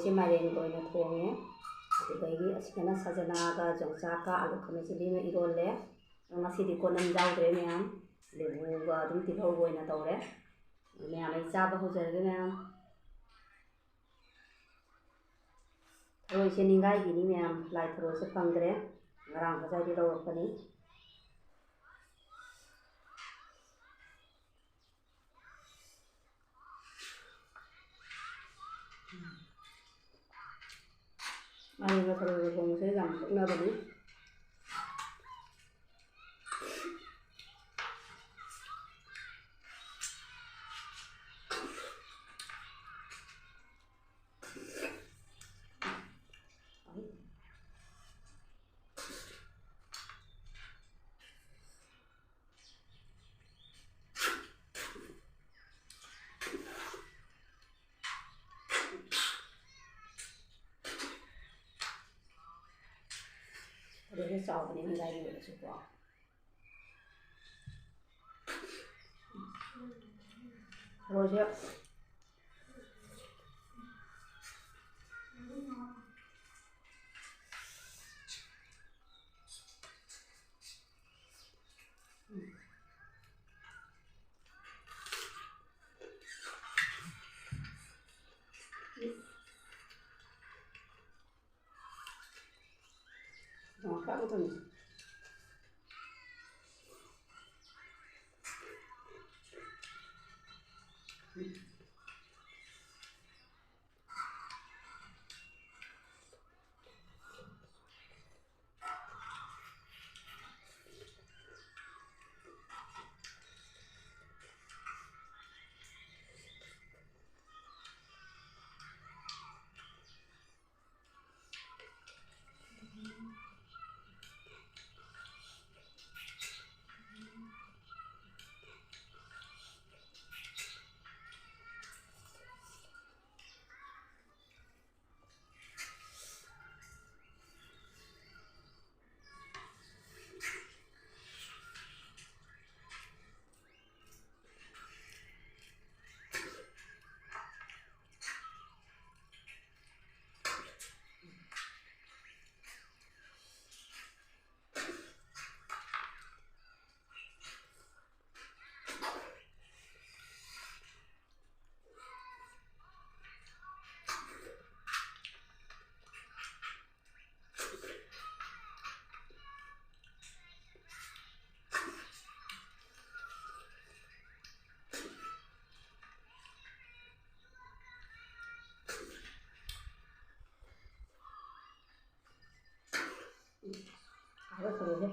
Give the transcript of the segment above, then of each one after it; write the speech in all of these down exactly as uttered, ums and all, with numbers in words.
ꯁꯤ ꯃꯥꯏꯔꯦꯟꯒ ꯑꯣꯏꯅ ꯊꯣꯡꯉꯦ꯫ ꯑꯗꯨꯗꯒꯤ ꯑꯁꯤꯗꯅ ꯁꯖꯅꯥꯒ ꯌꯣꯡꯆꯥꯛꯀ ꯑꯂꯨ ꯈꯥꯃꯦꯟ ꯑꯁꯤꯟꯕꯤꯒ ꯏꯔꯣꯜꯂꯦ꯫ ꯉꯁꯤꯗꯤ ꯀꯣꯟꯅꯝ ꯌꯥꯎꯗ꯭ꯔꯦ ꯃꯌꯥꯝ, ꯂꯦꯕꯨꯒ ꯑꯗꯨꯝ ꯇꯤꯜꯍꯧꯒ ꯑꯣꯏꯅ ꯇꯧꯔꯦ꯫ ꯃꯌꯥꯝ, ꯑꯩ ꯆꯥꯕ ꯍꯧꯖꯔꯒꯦ ꯃꯌꯥꯝ꯫ ꯊꯔꯣꯏꯁꯦ ꯅꯤꯡꯒꯥꯏꯕꯤꯅꯤ ꯃꯌꯥꯝ, ꯂꯥꯏ ꯊꯔꯣꯏꯁꯦ ꯐꯪꯗ꯭ꯔꯦ꯫ ꯉꯔꯥꯡ ꯉꯁꯥꯏꯗꯤ ꯂꯧꯔꯛꯄꯅꯤ꯫ ꯃꯥꯏꯔꯦꯟꯒ ꯊꯔꯣꯏꯒ ꯊꯣꯡꯕꯁꯦ ꯌꯥꯝ ꯄꯛꯅꯕꯅꯤ꯫ ꯑꯗꯨꯒ ꯆꯥꯎꯕꯅꯦ ꯅꯤꯡꯒꯥꯏꯕꯤ ꯑꯣꯏꯔꯁꯨꯀꯣ꯫ ꯊꯔꯣꯏꯁꯦ ꯍꯥꯏꯔꯛꯀꯅꯤꯍꯦ꯫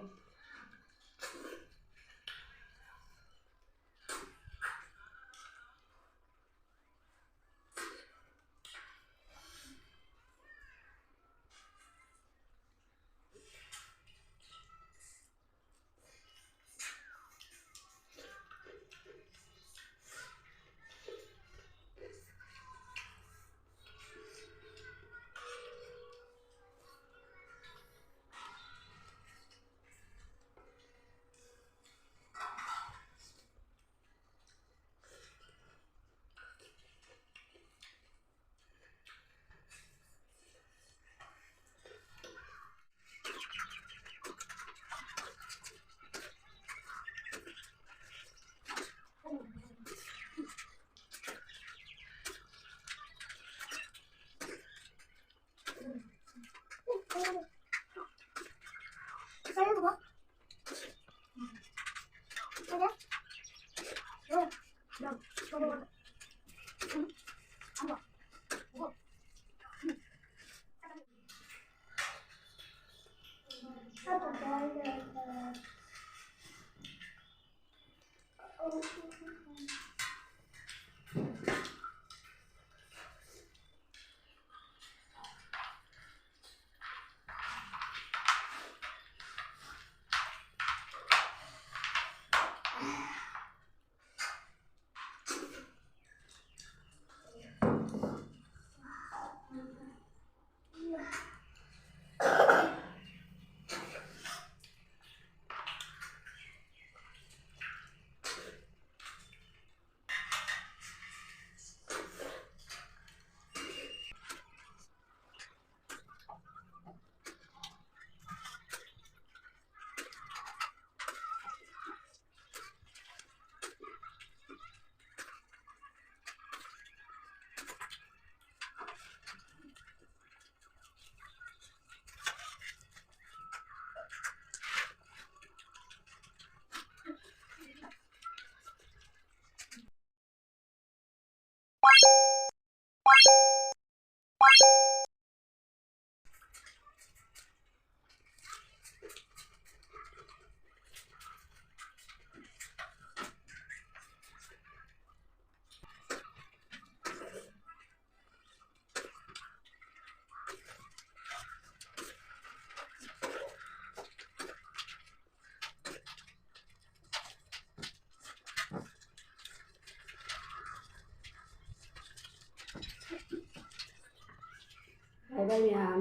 ꯕꯥꯏ ꯕꯥꯏ ꯃꯌꯥꯝ꯫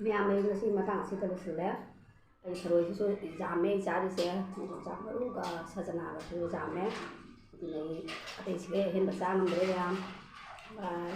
ꯃꯌꯥꯝ, ꯑꯩ ꯉꯁꯤ ꯃꯇꯥꯡ ꯑꯁꯤꯗ ꯂꯣꯏꯁꯤꯜꯂꯦ꯫ ꯑꯩ ꯊꯔꯣꯏꯁꯤꯁꯨ ꯌꯥꯝꯃꯦ ꯑꯩ ꯆꯥꯔꯤꯁꯦ, ꯌꯣꯡꯆꯥꯛ ꯃꯔꯨꯒ ꯁꯖꯅꯥꯒꯁꯨ ꯌꯥꯝꯃꯦ꯫ ꯑꯗꯨꯅ ꯑꯩ ꯑꯇꯩꯁꯤꯒ ꯑꯍꯦꯟꯕ ꯆꯥ ꯉꯝꯗ꯭ꯔꯦ ꯃꯌꯥꯝ꯫ ꯕꯥꯏ꯫